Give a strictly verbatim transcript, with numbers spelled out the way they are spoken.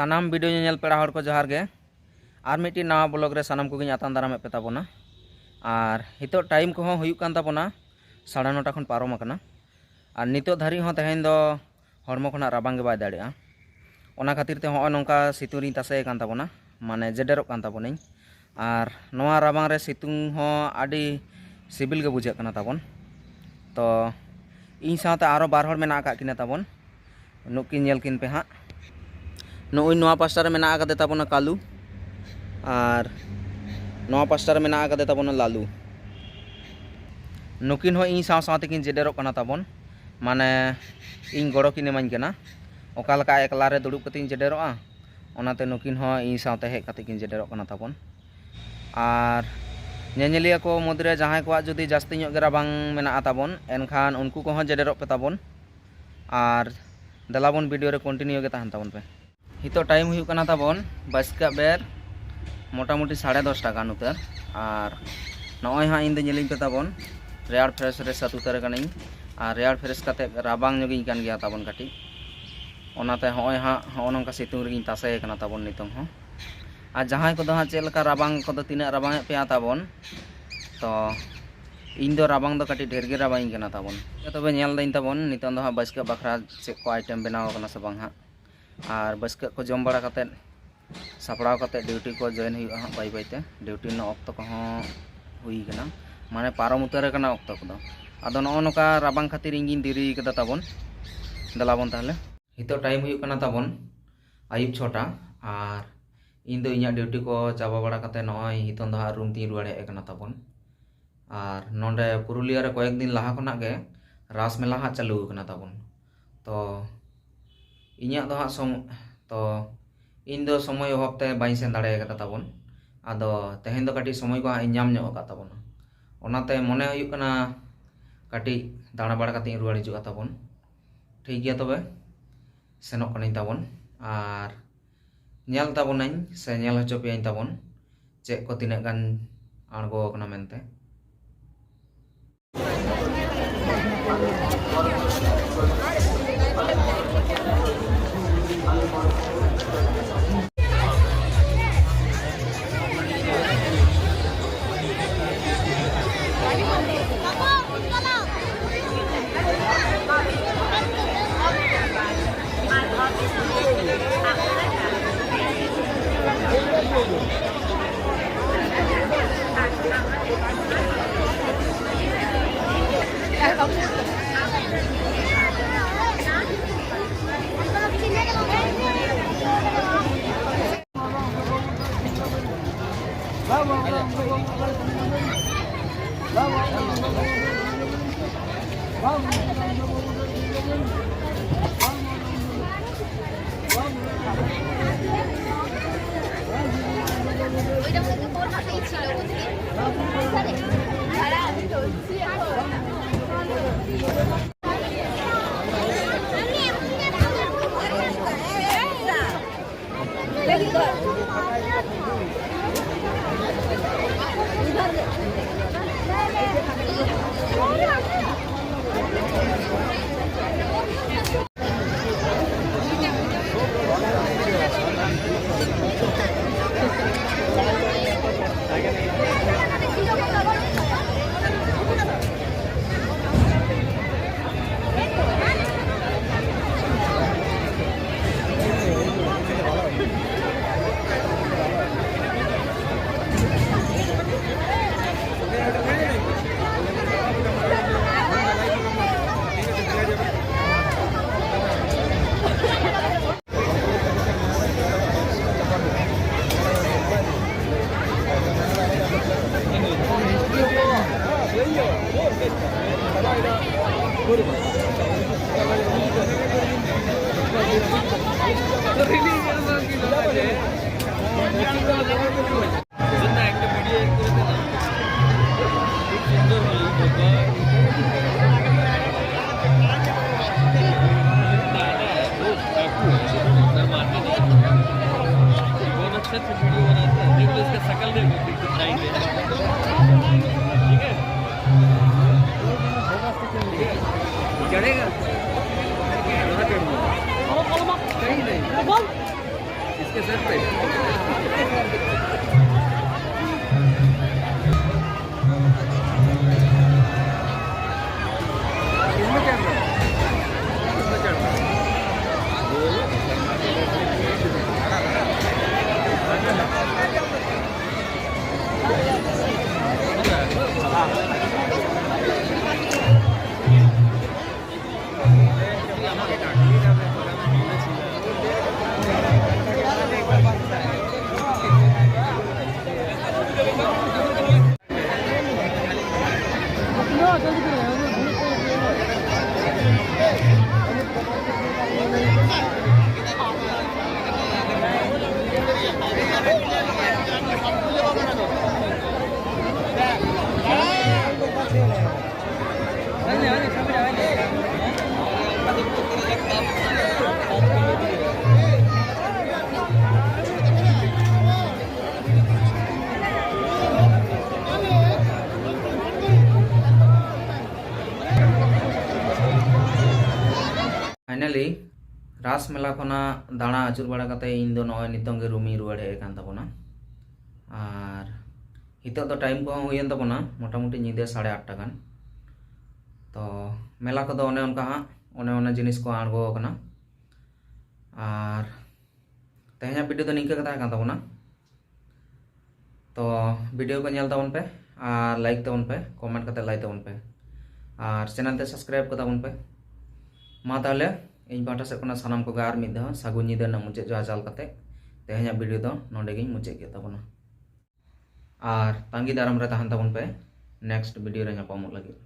ᱥᱟᱱᱟᱢ ᱵᱷᱤᱰᱤᱭᱳ ᱧᱮᱧᱮᱞ ᱯᱮᱲᱟ ᱦᱚᱲ ᱠᱚ ᱡᱚᱦᱟᱨ ᱜᱮ᱾ ᱟᱨ ᱢᱤᱫᱴᱤᱡ ᱱᱟᱣᱟ ᱵᱞᱚᱜ ᱨᱮ ᱥᱟᱱᱟᱢ ᱠᱚᱜᱮᱧ ᱟᱛᱟᱝ ᱫᱟᱨᱟᱢᱮᱫ ᱯᱮ ᱛᱟᱵᱚᱱᱟ᱾ ᱟᱨ ᱱᱤᱛᱚᱜ ᱴᱟᱭᱤᱢ ᱠᱚᱦᱚᱸ ᱦᱩᱭᱩᱜ ᱠᱟᱱ ᱛᱟᱵᱚᱱᱟ ᱥᱟᱲᱮ ᱱᱚᱴᱟ ᱠᱷᱚᱱ ᱯᱟᱨᱚᱢ ᱟᱠᱟᱱᱟ᱾ ᱟᱨ ᱱᱤᱛᱚᱜ ᱫᱷᱟᱹᱨᱤᱡ ᱦᱚᱸ ᱛᱮᱦᱮᱧ ᱫᱚ ᱦᱚᱲᱢᱚ ᱠᱷᱚᱱᱟᱜ ᱨᱟᱵᱟᱝ ᱜᱮ ᱵᱟᱭ ᱫᱟᱲᱮᱭᱟᱜᱼᱟ᱾ ᱚᱱᱟ ᱠᱷᱟᱹᱛᱤᱨ ᱛᱮ ᱦᱚᱸᱜᱼᱚᱭ ᱱᱚᱝᱠᱟ ᱥᱤᱛᱩᱝ ᱨᱤᱧ ᱛᱟᱥᱮ ᱟᱠᱟᱱ ᱛᱟᱵᱚᱱᱟ, ᱢᱟᱱᱮ ᱡᱮᱰᱮᱨᱚᱜ ᱠᱟᱱ ᱛᱟᱵᱚᱱᱟᱹᱧ᱾ ᱟᱨ ᱱᱚᱣᱟ ᱨᱟᱵᱟᱝ ᱨᱮ ᱥᱤᱛᱩᱝ ᱦᱚᱸ ᱟᱹᱰᱤ ᱥᱤᱵᱤᱞ ᱜᱮ ᱵᱩᱡᱷᱟᱹᱜ ᱠᱟᱱᱟ ᱛᱟᱵᱚᱱ᱾ ᱛᱚ ᱤᱧ ᱥᱟᱶᱛᱮ ᱟᱨᱚ ᱵᱟᱨ ᱦᱚᱲ ᱢᱮᱱᱟᱜ ᱟᱠᱟᱫ ᱠᱤᱱᱟ ᱛᱟᱵᱚᱱ᱾ ᱱᱩᱠᱤᱱ ᱧᱮᱞ ᱠᱤᱱ ᱯᱮ ᱦᱟᱸᱜ᱾ ᱱᱩᱜᱼᱩᱭ ᱱᱚᱣᱟ ᱯᱟᱥᱴᱟ ᱨᱮ ᱢᱮᱱᱟᱜ ᱟᱠᱟᱫᱮ ᱛᱟᱵᱚᱱᱟ ᱠᱟᱞᱩ, ᱟᱨ ᱱᱚᱣᱟ ᱯᱟᱥᱴᱟ ᱨᱮ ᱢᱮᱱᱟᱜ ᱟᱠᱟᱫᱮ ᱛᱟᱵᱚᱱᱟ ᱞᱟᱞᱩ᱾ ᱱᱩᱠᱤᱱ ᱦᱚᱸ ᱤᱧ ᱥᱟᱶ ᱥᱟᱶ ᱛᱮᱠᱤᱱ ᱡᱮᱰᱮᱨᱚᱜ ᱠᱟᱱᱟ ᱛᱟᱵᱚᱱ, ᱢᱟᱱᱮ ᱤᱧ ᱜᱚᱲᱚ ᱠᱤᱱ ᱮᱢᱟᱹᱧ ᱠᱟᱱᱟ᱾ ᱚᱠᱟ ᱞᱮᱠᱟ ᱮᱠᱞᱟ ᱨᱮ ᱫᱩᱲᱩᱵ ᱠᱟᱛᱮᱧ ᱡᱮᱰᱮᱨᱚᱜᱼᱟ, ᱚᱱᱟᱛᱮ ᱱᱩᱠᱤᱱ ᱦᱚᱸ ᱤᱧ ᱥᱟᱶᱛᱮ ᱦᱮᱡ ᱠᱟᱛᱮ ᱠᱤᱱ ᱡᱮᱰᱮᱨᱚᱜ ᱠᱟᱱᱟ ᱛᱟᱵᱚᱱ᱾ ᱟᱨ ᱧᱮᱧᱮᱞᱤᱭᱟᱹ ᱠᱚ ᱢᱩᱫᱽᱨᱮ ᱡᱟᱦᱟᱸᱭ ᱠᱚᱣᱟᱜ ᱡᱩᱫᱤ ᱡᱟᱹᱥᱛᱤ ᱧᱚᱜ ᱜᱮ ᱨᱟᱵᱟᱝ ᱢᱮᱱᱟᱜᱼᱟ ᱛᱟᱵᱚᱱ, ᱮᱱᱠᱷᱟᱱ ᱩᱱᱠᱩ ᱠᱚᱦᱚᱸ ᱡᱮᱰᱮᱨᱚᱜ ᱯᱮ ᱛᱟᱵᱚᱱ᱾ ᱟᱨ ᱫᱮᱞᱟ ᱵᱚᱱ ᱵᱷᱤᱰᱤᱭᱳ ᱨᱮ ᱠᱚᱱᱴᱤᱱᱤᱭᱩ ᱜᱮ ᱛᱟᱦᱮᱱ ᱛᱟᱵᱚᱱ ᱯᱮ᱾ ᱱᱤᱛᱚᱜ ᱴᱟᱭᱤᱢ ᱦᱩᱭᱩᱜ ᱠᱟᱱᱟ ᱛᱟᱵᱚᱱ ᱵᱟᱥᱠᱮᱭᱟᱜ ᱵᱮᱨ ᱢᱚᱴᱟᱢᱩᱴᱤ ᱥᱟᱲᱮ ᱫᱚᱥᱴᱟ ᱜᱟᱱ ᱩᱛᱟᱹᱨ᱾ ᱟᱨ ᱱᱚᱜᱼᱚᱭ ᱦᱟᱸᱜ ᱤᱧ ᱫᱚ ᱧᱮᱞᱤᱧ ᱯᱮ ᱛᱟᱵᱚᱱ, ᱨᱮᱭᱟᱲ ᱯᱷᱨᱮᱥ ᱨᱮ ᱥᱟᱹᱛ ᱩᱛᱟᱹᱨ ᱟᱠᱟᱱᱟᱹᱧ᱾ ᱟᱨ ᱨᱮᱭᱟᱲ ᱯᱷᱨᱮᱥ ᱠᱟᱛᱮ ᱨᱟᱵᱟᱝ ᱧᱚᱜᱤᱧ ᱠᱟᱱ ᱜᱮᱭᱟ ᱛᱟᱵᱚᱱ ᱠᱟᱹᱴᱤᱡ᱾ ᱚᱱᱟᱛᱮ ᱦᱚᱸᱜᱼᱚᱭ ᱦᱟᱸᱜ ᱦᱚᱸᱜᱼᱚ ᱱᱚᱝᱠᱟ ᱥᱤᱛᱩᱝ ᱨᱮᱜᱤᱧ ᱛᱟᱥᱮ ᱟᱠᱟᱱᱟ ᱛᱟᱵᱚᱱ ᱱᱤᱛᱚᱝ ᱦᱚᱸ᱾ ᱟᱨ ᱡᱟᱦᱟᱸᱭ ᱠᱚᱫᱚ ᱦᱟᱸᱜ ᱪᱮᱫ ᱞᱮᱠᱟ ᱨᱟᱵᱟᱝ ᱠᱚᱫᱚ ᱛᱤᱱᱟᱹᱜ ᱨᱟᱵᱟᱝ ᱮᱫ ᱯᱮᱭᱟ ᱛᱟᱵᱚᱱ, ᱛᱚ ᱤᱧ ᱫᱚ ᱨᱟᱵᱟᱝ ᱫᱚ ᱠᱟᱹᱴᱤᱡ ᱰᱷᱮᱨ ᱜᱮ ᱨᱟᱵᱟᱝ ᱤᱧ ᱠᱟᱱᱟ ᱛᱟᱵᱚᱱ᱾ ᱛᱚᱵᱮ ᱧᱮᱞ ᱫᱟᱹᱧ ᱛᱟᱵᱚᱱ ᱱᱤᱛᱚᱝ ᱫᱚ ᱦᱟᱸᱜ ᱵᱟᱥᱠᱮ ᱵᱟᱠᱷᱨᱟ ᱪᱮᱫ ᱠᱚ ᱟᱭᱴᱮᱢ ᱵᱮᱱᱟᱣ ᱟᱠᱟᱱᱟ ᱥᱮ ᱵᱟᱝ ᱦᱟᱸᱜ᱾ ᱟᱨ ᱵᱟᱥᱠᱮ ᱠᱚ ᱡᱚᱢ ᱵᱟᱲᱟ ᱠᱟᱛᱮᱫ ᱥᱟᱯᱲᱟᱣ ᱠᱟᱛᱮᱫ ᱰᱤᱭᱩᱴᱤ ᱠᱚ ᱡᱚᱭᱮᱱ ᱦᱩᱭᱩᱜᱼᱟ ᱦᱟᱸᱜ ᱵᱟᱭ ᱵᱟᱭ ᱛᱮ᱾ ᱰᱤᱭᱩᱴᱤ ᱨᱮᱱᱟᱜ ᱚᱠᱛᱚ ᱠᱚᱦᱚᱸ ᱦᱩᱭ ᱠᱟᱱᱟ, ᱢᱟᱱᱮ ᱯᱟᱨᱚᱢ ᱩᱛᱟᱹᱨ ᱟᱠᱟᱱᱟ ᱚᱠᱛᱚ ᱠᱚᱫᱚ᱾ ᱟᱫᱚ ᱱᱚᱜᱼᱚ ᱱᱚᱝᱠᱟ ᱨᱟᱵᱟᱝ ᱠᱷᱟᱹᱛᱤᱨ ᱤᱧ ᱜᱤᱧ ᱫᱮᱨᱤ ᱠᱟᱫᱟ ᱛᱟᱵᱚᱱ᱾ ᱫᱮᱞᱟ ᱵᱚᱱ ᱛᱟᱦᱚᱞᱮ᱾ ᱱᱤᱛᱚᱜ ᱴᱟᱭᱤᱢ ᱦᱩᱭᱩᱜ ᱠᱟᱱᱟ ᱛᱟᱵᱚᱱ ᱟᱹᱭᱩᱵ ᱪᱷᱚᱴᱟ᱾ ᱟᱨ ᱤᱧ ᱫᱚ ᱤᱧᱟᱹᱜ ᱰᱤᱭᱩᱴᱤ ᱠᱚ ᱪᱟᱵᱟ ᱵᱟᱲᱟ ᱠᱟᱛᱮ ᱱᱚᱜᱼᱚᱭ ᱱᱤᱛᱚᱝ ᱫᱚ ᱦᱟᱸᱜ ᱨᱩᱢ ᱛᱤᱧ ᱨᱩᱣᱟᱹᱲ ᱦᱮᱡ ᱟᱠᱟᱱᱟ ᱛᱟᱵᱚᱱ᱾ ᱟᱨ ᱱᱚᱰᱮ ᱯᱩᱨᱩᱞᱤᱭᱟᱹ ᱨᱮ ᱠᱚᱭᱮᱠ ᱫᱤᱱ ᱞᱟᱦᱟ ᱠᱷᱚᱱᱟᱜ ᱜᱮ ᱨᱟᱥ ᱢᱮᱞᱟ ᱦᱟᱸᱜ ᱪᱟᱹᱞᱩ ᱟᱠᱟᱱᱟ ᱛᱟᱵᱚᱱ᱾ ᱛᱚ ᱤᱧᱟᱹᱜ ᱫᱚ ᱦᱟᱸᱜ ᱥᱚᱢ-, ᱛᱚ ᱤᱧ ᱫᱚ ᱥᱚᱢᱚᱭ ᱚᱵᱷᱟᱵ ᱛᱮ ᱵᱟᱹᱧ ᱥᱮᱱ ᱫᱟᱲᱮ ᱠᱟᱫᱟ ᱛᱟᱵᱚᱱ᱾ ᱟᱫᱚ ᱛᱮᱦᱮᱧ ᱫᱚ ᱠᱟᱹᱴᱤᱡ ᱥᱚᱢᱚᱭ ᱠᱚ ᱦᱟᱸᱜ ᱤᱧ ᱧᱟᱢ ᱧᱚᱜ ᱟᱠᱟᱫ ᱛᱟᱵᱚᱱᱟ, ᱚᱱᱟᱛᱮ ᱢᱚᱱᱮ ᱦᱩᱭᱩᱜ ᱠᱟᱱᱟ ᱠᱟᱹᱴᱤᱡ ᱫᱟᱬᱟ ᱵᱟᱲᱟ ᱠᱟᱛᱮ ᱤᱧ ᱨᱩᱣᱟᱹᱲ ᱦᱤᱡᱩᱜᱼᱟ ᱛᱟᱵᱚᱱ᱾ ᱴᱷᱤᱠ ᱜᱮᱭᱟ, ᱛᱚᱵᱮ ᱥᱮᱱᱚᱜ ᱠᱟᱹᱱᱟᱹᱧ ᱛᱟᱵᱚᱱ᱾ ᱟᱨ ᱧᱮᱞ ᱛᱟᱵᱚᱱᱟᱹᱧ ᱥᱮ ᱧᱮᱞ ᱦᱚᱪᱚ ᱯᱮᱭᱟᱹᱧ ᱛᱟᱵᱚᱱ ᱪᱮᱫ ᱠᱚ ᱛᱤᱱᱟᱹᱜ ᱜᱟᱱ ᱟᱬᱜᱚ ᱟᱠᱟᱱᱟ ᱢᱮᱱᱛᱮ᱾ একটা ভিডিও এর করে দে না। খুব সুন্দর হলো, বাবা। बहुत अच्छा अच्छा वीडियो बनाता है। देखो इसका शकल देखो, दिखाएंगे। ठीक है? ठीक है? चढ़ेगा? कहाँ चढ़ूंगा? कहीं नहीं। इसके सर पे। इसमें क्या हुआ? इसमें चढ़ रहा है। ᱨᱟᱥ ᱢᱮᱞᱟ ᱠᱷᱚᱱᱟᱜ ᱫᱟᱬᱟ ᱟᱹᱪᱩᱨ ᱵᱟᱲᱟ ᱠᱟᱛᱮ ᱤᱧ ᱫᱚ ᱱᱚᱜᱼᱚᱭ ᱱᱤᱛᱚᱝ ᱜᱮ ᱨᱩᱢᱤᱧ ᱨᱩᱣᱟᱹᱲ ᱦᱮᱡ ᱟᱠᱟᱱ ᱛᱟᱵᱚᱱᱟ᱾ ᱟᱨ ᱱᱤᱛᱚᱜ ᱫᱚ ᱴᱟᱭᱤᱢ ᱠᱚᱦᱚᱸ ᱦᱩᱭᱮᱱ ᱛᱟᱵᱚᱱᱟ, ᱢᱚᱴᱟᱢᱩᱴᱤ ᱧᱤᱫᱟᱹ ᱥᱟᱲᱮ ᱟᱴᱴᱟ ᱜᱟᱱ᱾ ᱛᱚ ᱢᱮᱞᱟ ᱠᱚᱫᱚ ᱚᱱᱮ ᱚᱱᱠᱟ ᱦᱟᱸᱜ, ᱚᱱᱮ ᱚᱱᱟ ᱡᱤᱱᱤᱥ ᱠᱚ ᱟᱬᱜᱚ ᱟᱠᱟᱱᱟ᱾ ᱟᱨ ᱛᱮᱦᱮᱧᱟᱜ ᱵᱷᱤᱰᱤᱭᱳ ᱫᱚ ᱱᱤᱝᱠᱟᱹ ᱜᱮ ᱛᱟᱦᱮᱸ ᱠᱟᱱ ᱛᱟᱵᱚᱱᱟ᱾ ᱛᱚ ᱵᱷᱤᱰᱤᱭᱳ ᱠᱚ ᱧᱮᱞ ᱛᱟᱵᱚᱱ ᱯᱮ ᱟᱨ ᱞᱟᱭᱤᱠ ᱛᱟᱵᱚᱱ ᱯᱮ, ᱠᱚᱢᱮᱱᱴ ᱠᱟᱛᱮ ᱞᱟᱹᱭ ᱛᱟᱵᱚᱱ ᱯᱮ ᱟᱨ ᱪᱮᱱᱮᱞ ᱛᱮ ᱥᱟᱵᱥᱠᱨᱟᱭᱤᱵ ᱠᱚ ᱛᱟᱵᱚᱱ ᱯᱮ᱾ ᱢᱟ ᱛᱟᱦᱚᱞᱮ ᱤᱧ ᱯᱟᱦᱴᱟ ᱥᱮᱫ ᱠᱷᱚᱱᱟᱜ ᱥᱟᱱᱟᱢ ᱠᱚᱜᱮ ᱟᱨ ᱢᱤᱫ ᱫᱷᱟᱣ ᱥᱟᱹᱜᱩᱱ ᱧᱤᱫᱟᱹ ᱨᱮᱱᱟᱜ ᱢᱩᱪᱟᱹᱫ ᱡᱚᱦᱟᱨ ᱪᱟᱞ ᱠᱟᱛᱮ ᱛᱮᱦᱮᱧᱟᱜ ᱵᱷᱤᱰᱤᱭᱳ ᱫᱚ ᱱᱚᱸᱰᱮ ᱜᱤᱧ ᱢᱩᱪᱟᱹᱫ ᱠᱮᱫ ᱛᱟᱵᱚᱱᱟ᱾ ᱟᱨ ᱛᱟᱺᱜᱤ ᱫᱟᱨᱟᱢ ᱨᱮ ᱛᱟᱦᱮᱱ ᱛᱟᱵᱚᱱ ᱯᱮ, ᱱᱮᱠᱥᱴ ᱵᱷᱤᱰᱤᱭᱳ ᱨᱮ ᱧᱟᱯᱟᱢᱚᱜ ᱞᱟᱹᱜᱤᱫ᱾